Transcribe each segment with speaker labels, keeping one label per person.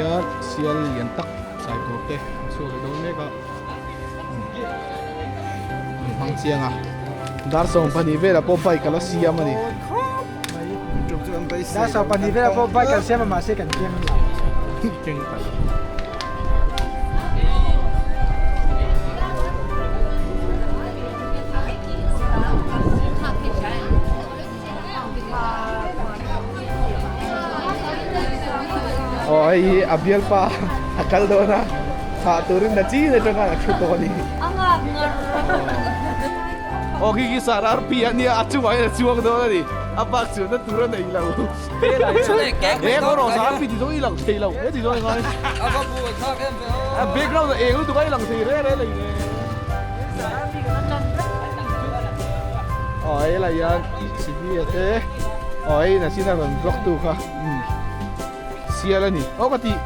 Speaker 1: hian sial lian tak sai tur te an chhuak leh dawn mek a an hmang chiang a dar 12 velah pawh bike a la siam a ni.
Speaker 2: Dar 12 velah pawh bike an siam a mahse kan keng lo.
Speaker 1: Keng ta lo. Aw hei hi a bialpa a kal dawn a thah turin na chin atanga a thu tawh a ni.
Speaker 3: A ngak ngar.
Speaker 1: Aw khi khi sar arpi a nia a chungah hian a chuang dawn a ni a bak chuanna tur a nei lo. He kawr rawh sar arpi ti zawng i lang thei lo he ti zawng i ngai. A background a eng lutuk a i lang thei reng reng lo in e. Aw helai hian Sibia te aw hei nachin a rawn block tu kha umm sial a ni aw ka tih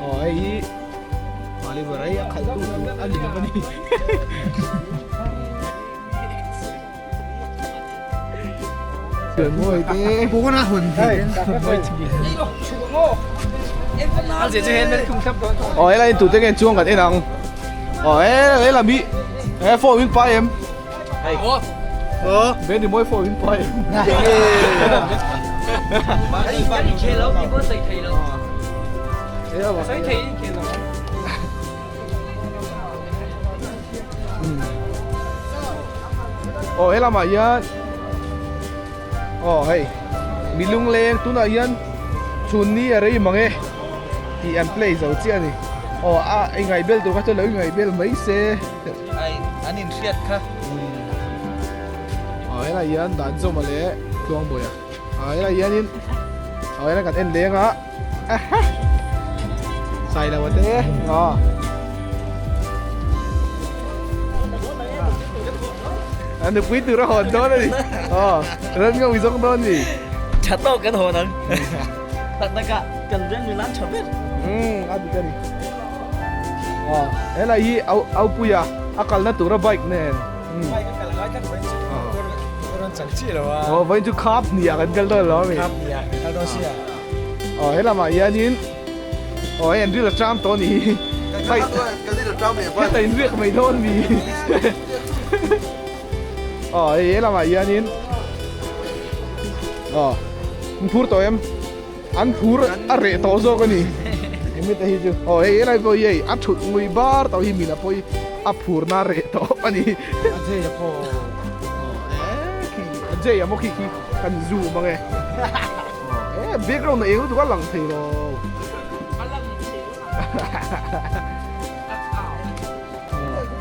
Speaker 1: aw hei hi Oliver hei a khalh tu tur a ni lo a ni Aw helai in tute nge chuang kan en ang aw helam hi he phone min pai em Aw Ben i mawi phone min pai em Aw helamah hian aw hei mi lungleng tunah hian chhun ni a rei mang e tih an play zo chiah a ni aw a ingaih bel tur kha chuan lo ingaih bel mai se
Speaker 4: ai an inhriat kha
Speaker 1: aw helaiah hian dan zawm a leh tluangbawi a aw helaiah hianin aw helai kan en leng a. Sai lo te aw A nupui tur a hawn dawn a ni aw ran ngawih zawng dawn a ni
Speaker 4: Tha tawk kan hawn ang tak tak ah kan ren nula tha ber
Speaker 1: Umm a dik a ni aw helai hi au aupuia a kalna tura bike nen
Speaker 2: Bike a kal ngai tlat vawiin chu ka rawn chak chiah lo a
Speaker 1: aw vawiin chu khap hniah kan kal dawn lo a mi
Speaker 2: khap hniah kan kal dawn sia.
Speaker 1: Aw he lamah hianin aw hei an ril a ṭam tawh a ni hi heta in riak mai dawn a ni aw hei he lamah hianin aw an phur tawh em an phur a reh tawh zawk a ni hemi te hi chu aw hei helai pawh hi hei a thut ngui bar tawh hi mina pawh hi a phur na a reh tawh a ni
Speaker 2: a jei a pawh
Speaker 1: aw e khi a jei a maw khi khi kan zoom ang e. Eh, background a eng lutuk a lang thei lo.
Speaker 4: A lang thei lo.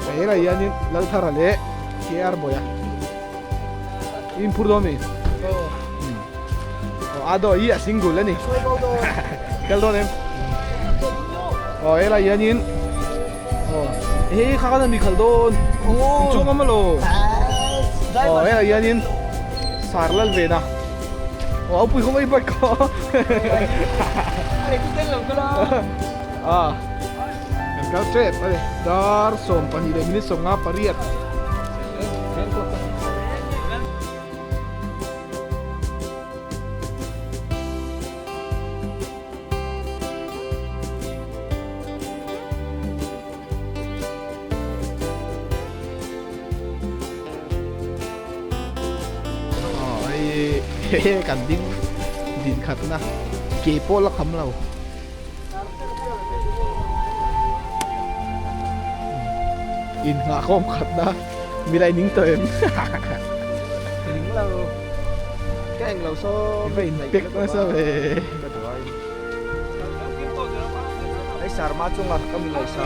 Speaker 1: Hei lai hianin Lalthara leh KR Bawia in phur dawn mi. Oh, a do hi a single a ni. Kal dawn em. Oh, hei lai hianin oh, hei kha khan a mi khal dawn. Chuang awm alo. Oh, hei lai hianin sar lal ve na. Aw pui kawng ei bike kha. Ah. Kan kal tep a ni. Dar 12 leh minute 58. Hei kan ding din khat na ke pawh la kham lo in nghah khawm khat na milai ning tawh em
Speaker 2: ning lo ka eng lo saw
Speaker 1: va in pek nasa ve
Speaker 2: Hei sarma chunga ka mi ngaihsa.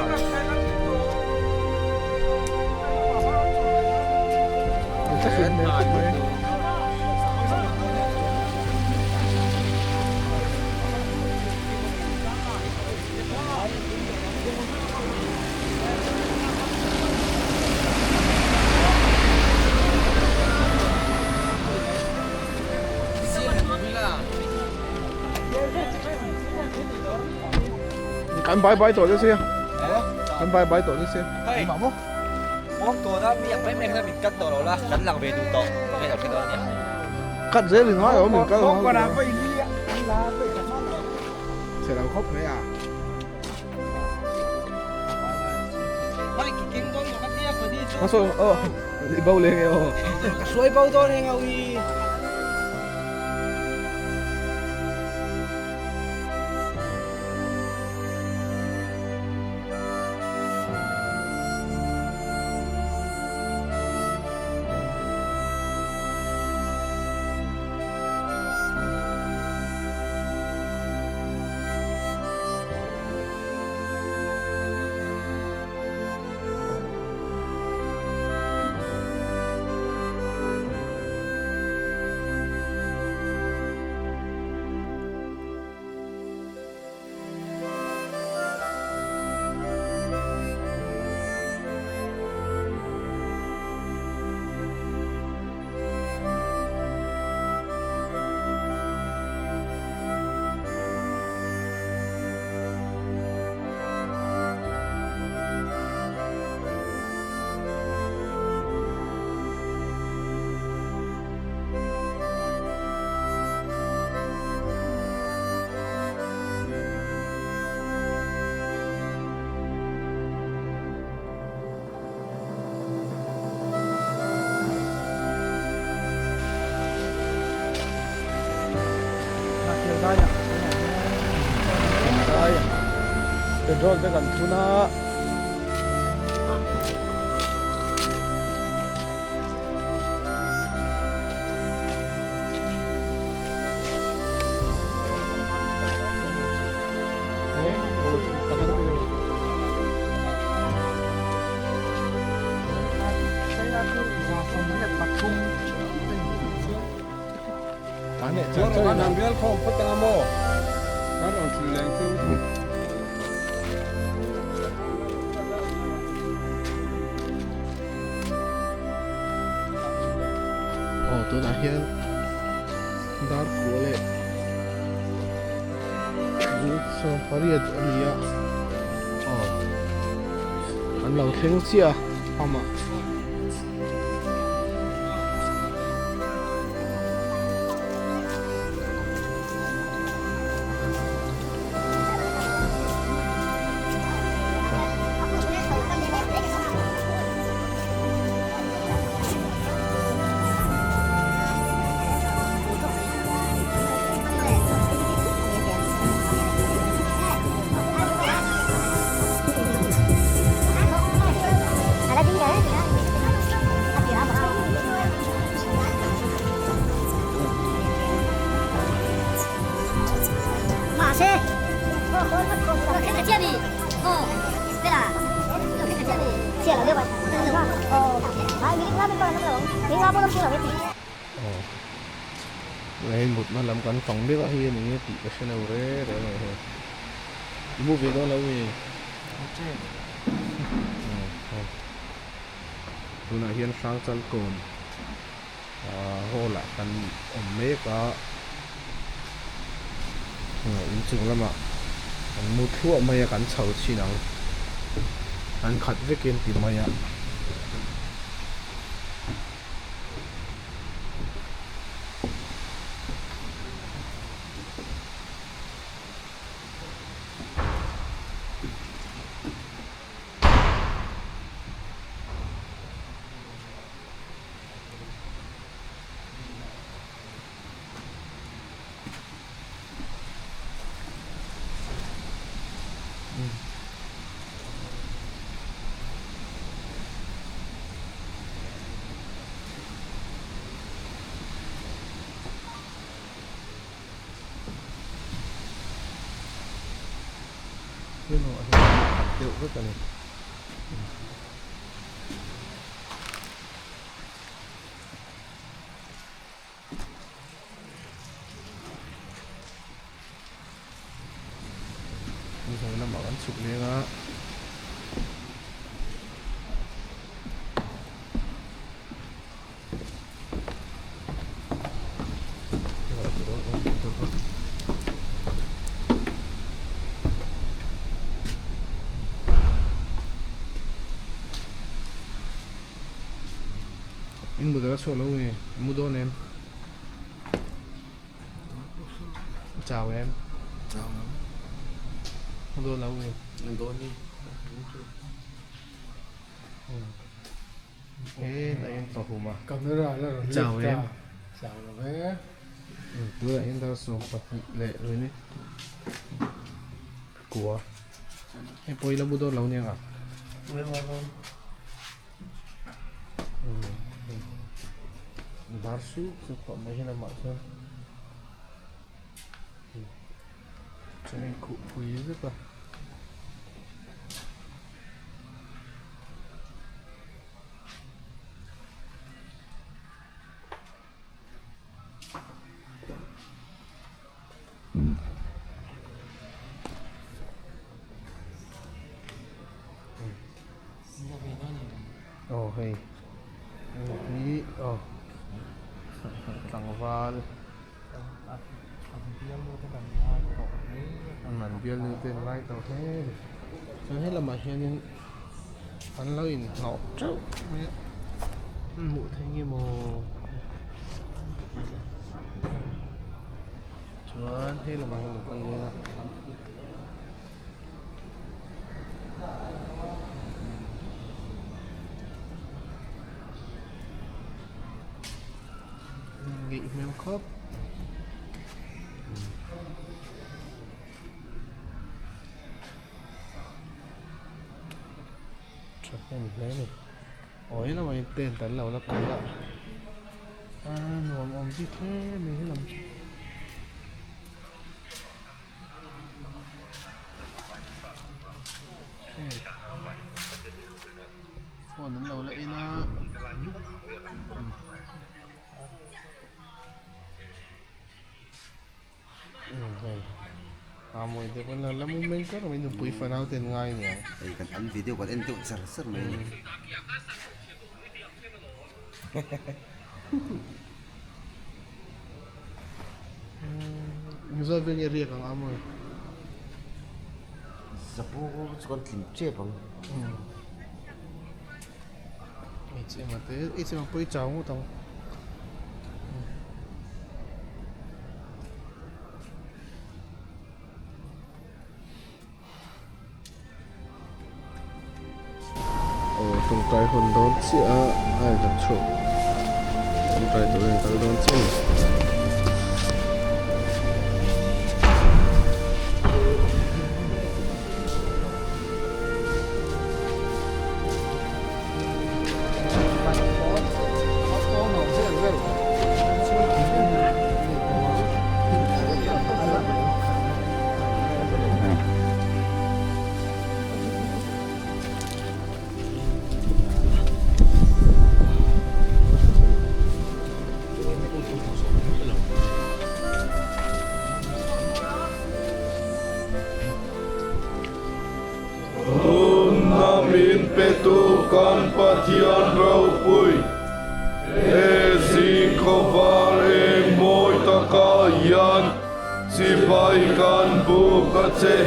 Speaker 1: Kan bai bai tawh che sia. Kan bai bai tawh che sia.
Speaker 4: Hei.
Speaker 1: Mah maw?
Speaker 4: Awm tawh na mi ang mai mai khan min cut tawh lo la, kan lang ve duh tawh. Hei lo hre dawn nia.
Speaker 1: Cut zel in ngai awm min kal. Chhe lo khawp mai a. A sawi aw i bo leng e aw.
Speaker 2: Ka hruai bo dawn heng au hi.
Speaker 1: Petrol te kan thun a. Aw tunah hian dar kua leh 18 a ni a aw an lo thleng chiah a amah. Hei mutna lam kan fang mek a hei a ni nge tih ka hre lo reng reng a hei i mu ve dawn lo nge tunah hian Hrangchal kawn hall ah kan awm mek a inchung lamah an mu thluah mai a kan chho chhin ang an khat vekin ti mai a. Deuh vek a ni. Hei lamah kan chhuk leng a. In mut a chhuah lo nge mu dawn em chau em chau lo Dawn lo nge?
Speaker 3: Dawn hi.
Speaker 1: He dah hian pahum a.
Speaker 2: Camera la rawn
Speaker 1: Chau
Speaker 2: lek ta.
Speaker 1: em?
Speaker 2: Chau lo ve.
Speaker 1: Tunah hian dar 12 leh minute kua. Hei pawh i la mu dawn lo nia. Dar sup sup tawh mai hian amah chuan chuan a inkhuh phui vek a. Aw hei hei hi aw tlangval an bialnu te an ngai tawh hle a ni chuan helamah hianin an lo inhnawh teuh mai a hmuh theih nge maw. Chuan hei lamah hian lo kal dawn a. Ngeih hmel khawp. Tha hnem hle a ni. Aw he lamah hian tent an lo la kalh a. A nuam awm bik hle mai helam chu. Hei phone an lo la en a. Hei a mawi deuh a la moment kar mai nupui fanau te an ngai aniang.
Speaker 3: Hei kan an video kan en deuh char char mai a ni.
Speaker 1: Mizo veng nge riak ang a mawi.
Speaker 3: Zapu chu kan tling tep ang.
Speaker 1: Hmeichhe te hmeichhe pawh hi chau ngawt ang. Aw tawngtai hawn dawn chiah a a in kan chhuak tawngtai tur in kal dawn chiah a ni.
Speaker 5: Tunna min petu kan Pathian ropui, he zing khawvar eng mawi takah hian sipai kan buk a che.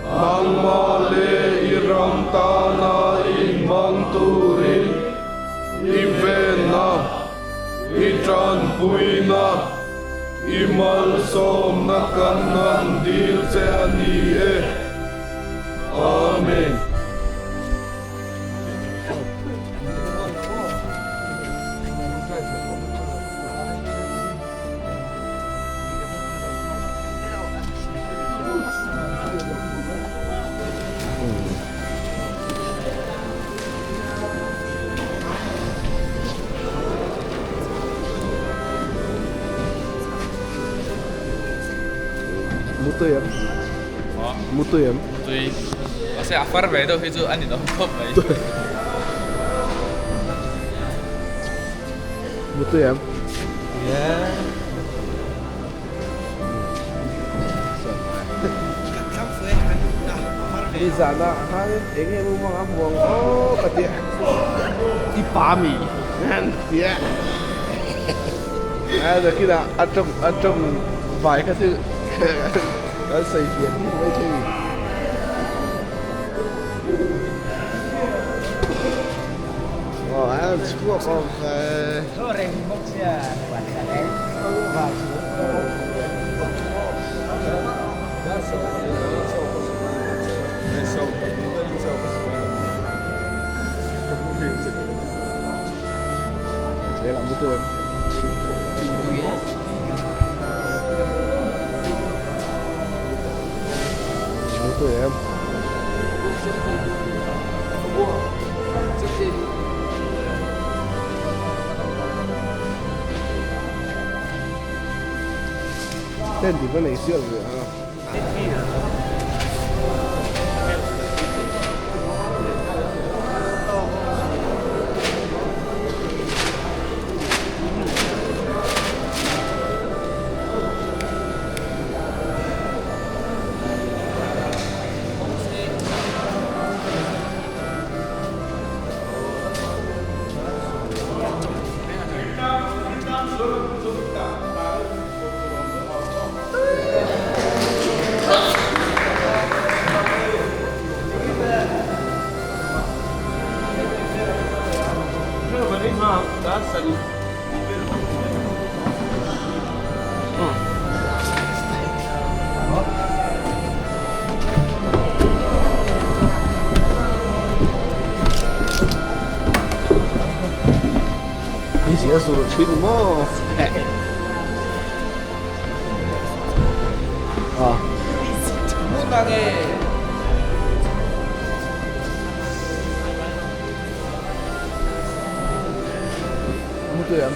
Speaker 5: Nangmah leh i ram tana inhmang turin i venna, i tanpuina, I malsawmna kan han dil che a ni e. Amen.
Speaker 1: Mutui em? Mutui em?
Speaker 4: Mutui. Mahse a far ve deuh hi chu a ni lo khawp mai.
Speaker 1: Mutui em? Ni zana khan eng nge mumang a hmuang aw ka ti a i pa mi an ti a a nakinah a tawng a tawng vai kha chu kan sawi fiah bik mai thei aw a chhuak awm Tent i va nei sial ve a. Ni si a sur thin maw? Ah. Mu tui em?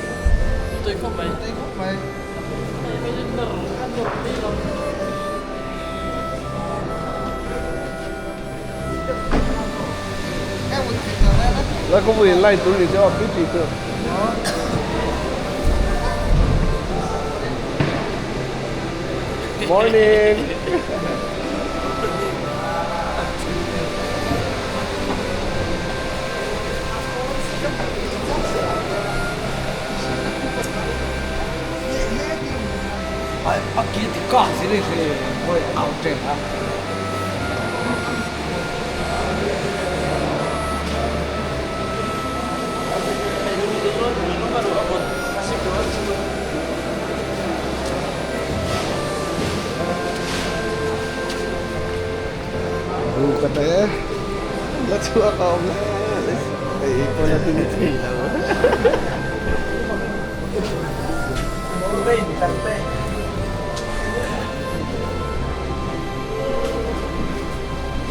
Speaker 2: Tui khawp mai. Tui khawp mai.
Speaker 1: Lá có vừa lại túi thì cho biết gì chưa? Morning. Buka tayo. Let's walk home. Ay, ikaw na tinitila mo.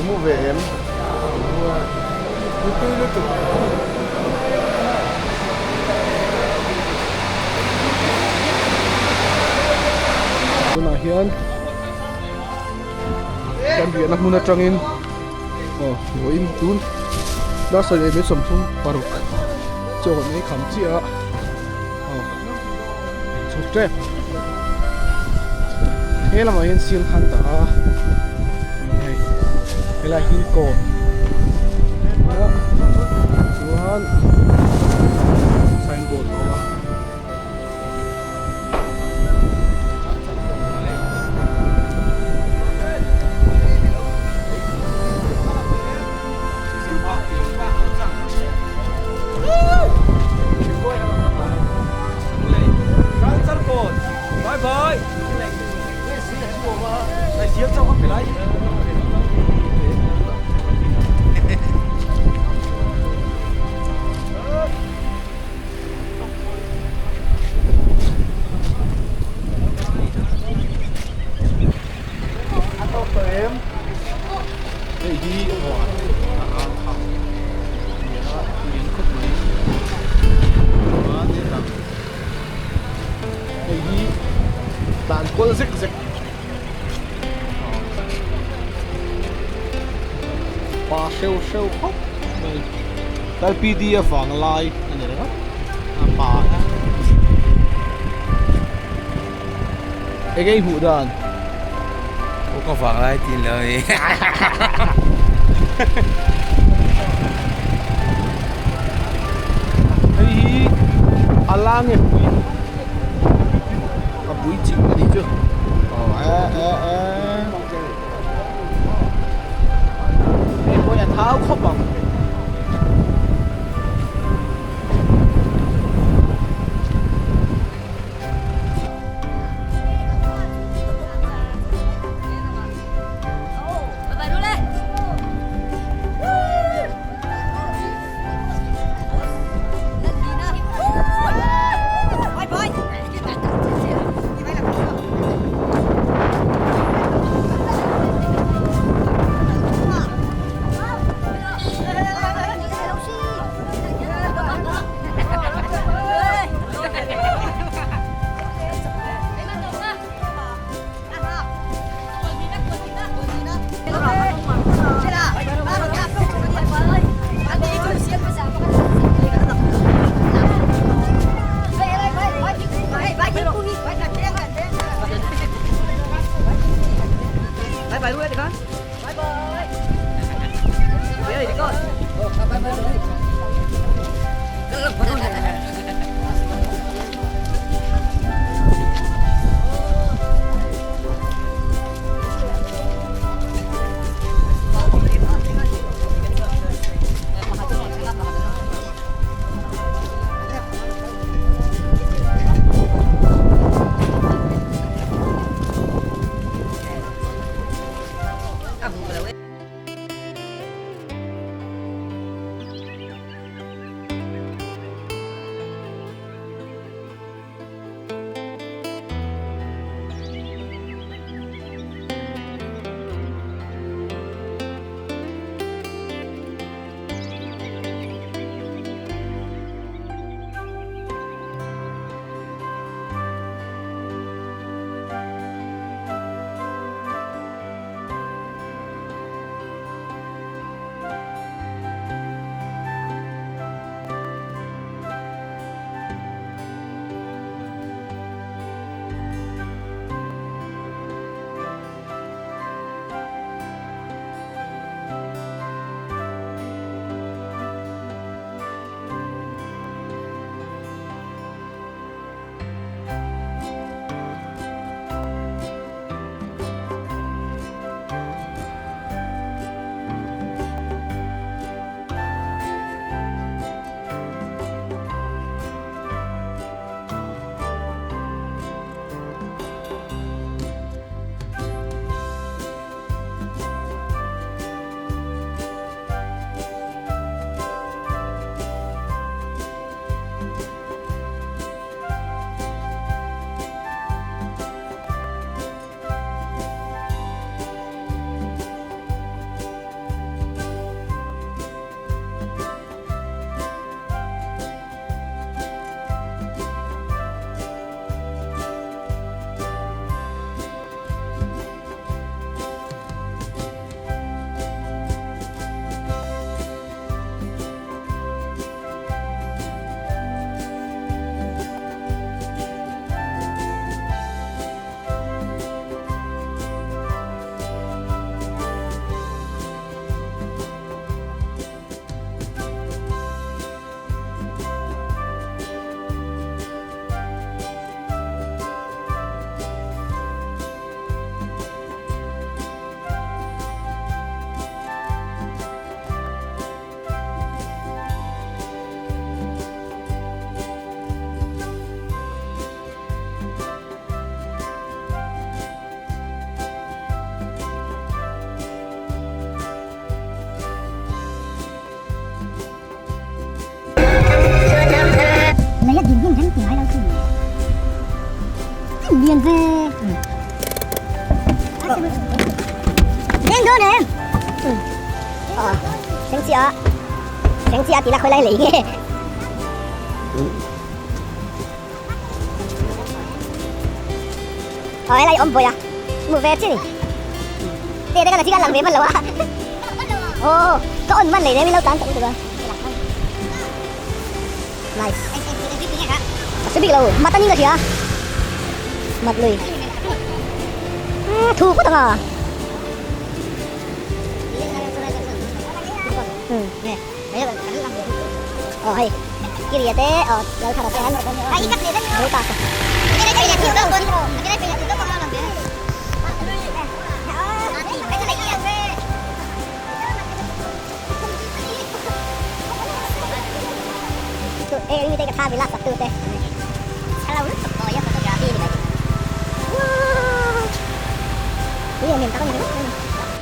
Speaker 1: Move em. Tunah hian kan riahna hmun atangin aw vawiin tun dar sarih leh sawmthum paruk chaw kan ei kham chiah a aw chhuk tep he lamah hian sial khan dah a hei helai hi kawn chuan signboard a awm a.
Speaker 4: Bye bye.
Speaker 1: Hei hi a ral thang nia lian khawp mai chuan hetah hei hi tlan kual zek zek pa hreuh hreuh khawp mai L_P_D avang lai a ni reng a a pa eng ei hmuh dan.
Speaker 4: Aw ka vang lai tin lo ni.
Speaker 1: Hei hi a la nge pui a pui ching a nih chu aw e e e hei pawh hi a thau khawp ang.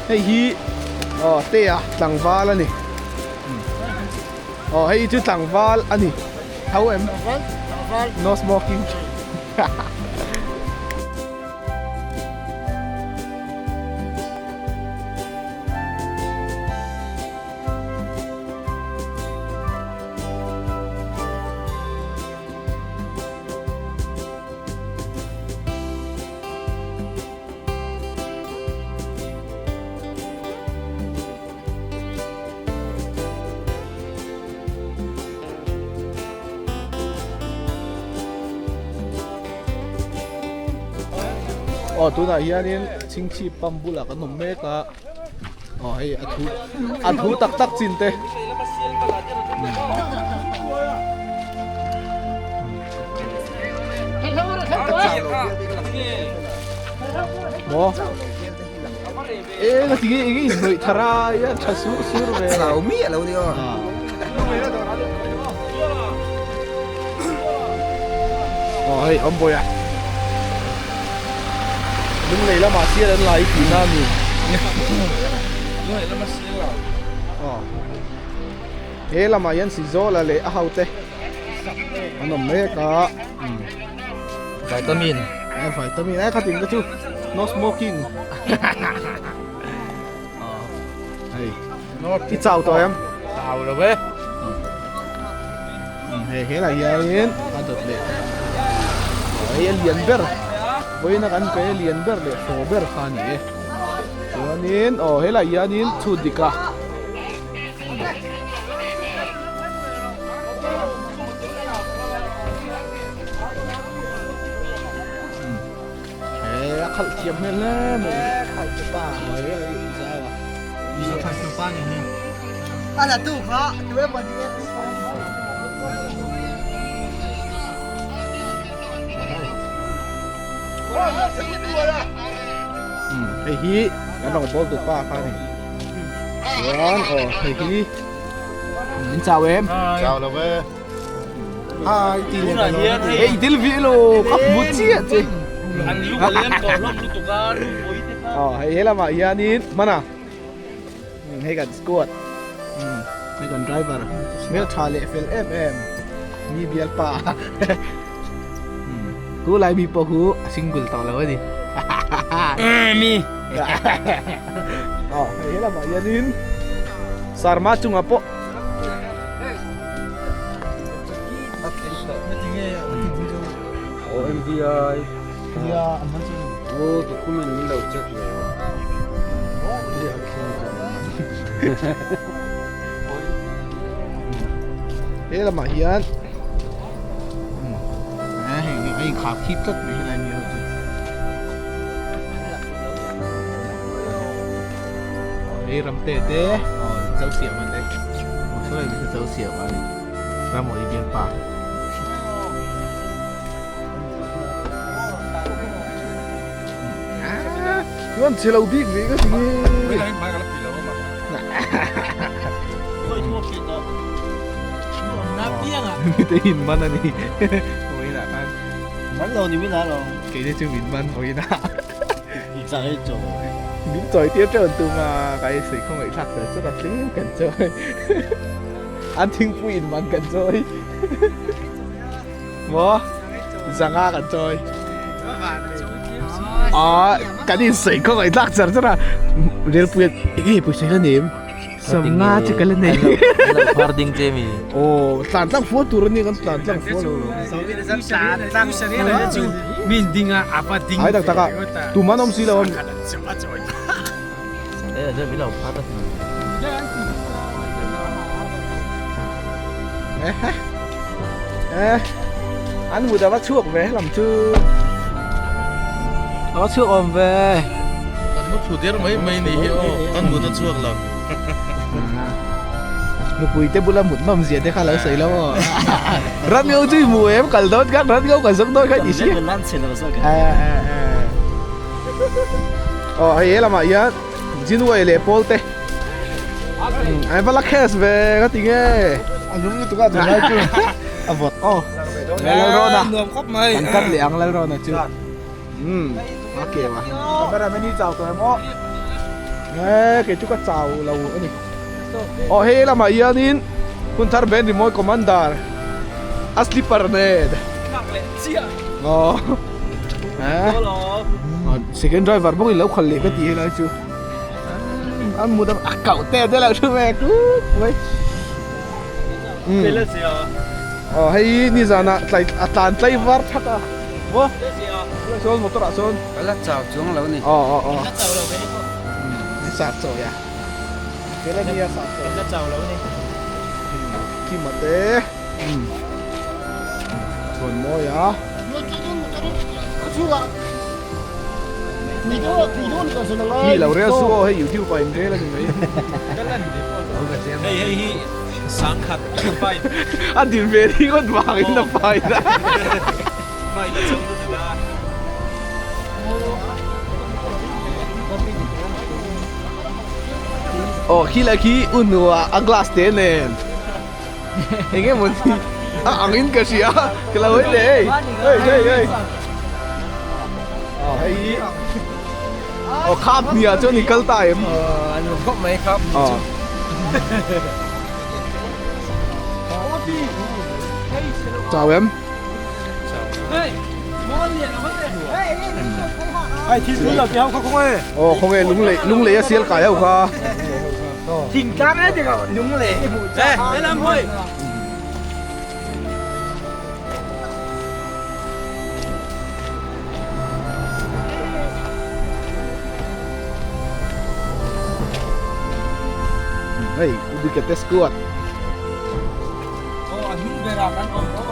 Speaker 1: Hei hi aw te a tlangval a ni aw hei chu tlangval a ni tho em no smoking Aw tunah hianin. Chhingchhip pump bulah kan awm mek a aw hei a thu a thu tak tak chin te. Maw eng a ti nge eng a inhnawih thar a a tha sur sur ve.
Speaker 3: Chau miah lo ni aw.
Speaker 1: Aw hei awm bawi a. Lunglei lamah sial an la i tihna a ni.
Speaker 2: Lunglei lama sial la.
Speaker 1: Aw. He lamah hian Sizawla leh a hote an awm mek a.
Speaker 4: Vitamin.
Speaker 1: Eh vitamin eh khatin ka chu no smoking. Hei. I chau tawh em?
Speaker 2: Chau lo e.
Speaker 1: Hei helai hianin a dawt leh hei a lian ber vawiina kan pe lian ber leh thaw ber kha a ni e chuanin aw helai hianin chhut dik a. He a khalh thiam hmel hle mai.
Speaker 2: Khalh tu pa.
Speaker 1: Khalh tu pa ni hi.
Speaker 2: A la tu kha tu emaw ni e.
Speaker 1: Hei hi kan rawn bawl tu pa kha a ni. Chuan aw hei hi min chau em?
Speaker 5: Chau lo ve.
Speaker 1: Hai ti leh ka lo. Hei dil vi lo ka hmu chiah che.
Speaker 2: An lu a lian tawh hlawm lutuk a lu pawih te kha.
Speaker 1: Aw hei helamah hianin hman a hei kan squad hei kan driver hmeltha leh fel em em mi bialpa Ku lai mi pawh hu a single tawh lo a ni.
Speaker 2: Mi.
Speaker 1: Aw hei helamah hianin Sarma chungah pawh
Speaker 3: OMDI Oh document min lo check ve
Speaker 1: He lamah hian hei a inkhap khip tlat mai helai mi ho chu. Hei ram te te aw zo siam an ni aw saw lai hi zo siam a ni Ramawii bialpa. Chuan chhe lo bik ve ka ti nge. Mite in man a ni. Vawiinah khan.
Speaker 4: Man lo ni min a lo.
Speaker 1: Kei te chu min man vawiinah.
Speaker 4: I chang i chaw.
Speaker 1: Min chawi tir teuh an tum a, ka i sawi khawngaih thlak tel chu ka tlem kan chawi. An thingpui in man kan chawi. Maw? Zanga kan chawi. Ah, kan in sawi khawngaih thlak char char a. Relpui a enge pawisa hi la nei em? Sawmnga chu ka la nei.
Speaker 4: Lo phar ding che mi.
Speaker 1: Aw, tlan tlang fual tur a ni kan tlan tlang fual lo.
Speaker 2: Min ding a apa ding.
Speaker 1: Ai tak tak a. Tuman awm si lo.
Speaker 4: Eh, je min lo phar ta.
Speaker 1: Eh, an mut a va chhuak ve lam chu. A va chhuak awm ve.
Speaker 5: Kan mu thlu der mai mai ni hi aw, kan mut a chhuak lo.
Speaker 1: Nupui te bula mut nawm zia te kha lo sawi lo aw. Ram ngau chu i hmu em kal dawn khan ram ngau kan zawk dawn kha ti si. Aw hei he lamah hian Jinwei leh Paul te an va la case ve ka ti nge.
Speaker 2: A lung lutuk a tunlai chu
Speaker 1: a vawt aw. Lalrawna
Speaker 2: nuam khawp mai.
Speaker 1: Kan cut leh ang Lalrawna chu. Umm a keu a. Cameraman hi chau tawh em aw. Eh kei chu ka chau lo a ni. Aw hei lamah hianin hun thar Ben Rimawi Commander a slipper nen. Aw eh second driver bawk in lo khalh leh ka tih helai chu. An mut a kauh te te lo thu ve kuk mai. Umm aw hei nizanah tlai a tlan tlai var thak a. Maw? Sawn motor ah sawn.
Speaker 3: Ka la chau chuang lo ni.
Speaker 1: Aw aw aw. Ni sar chawi a. Kela nia sar chawi.
Speaker 4: La chau lo ni.
Speaker 1: Kima te. Rawn mawi a. Mi lo rel su aw hei youtube ah in rel a ni mai.
Speaker 4: Hei hei hi sangkhat fine.
Speaker 1: A din ve ringawt vangin a fine a.
Speaker 4: Fine a chho lutuk a.
Speaker 1: Aw khi lai khi u hnuah a glass te nen eng emaw ni a ang in ka hria ka lo hawi leh hei hei hei hei aw hei hi aw khap hniah chuan i kal ta em
Speaker 2: aw an awm khawp mai khap hnih chu
Speaker 1: chau em
Speaker 2: Ai thil thul lo ti ho kha khaw nge.
Speaker 1: Aw khaw nge lung lei lung lei a sial kai ho kha.
Speaker 2: Thing tlang e ti ko lung lei i hmuh cha.
Speaker 4: He lam hoi.
Speaker 1: Hei ubikete squad.
Speaker 2: Aw a hnung berah kan awm.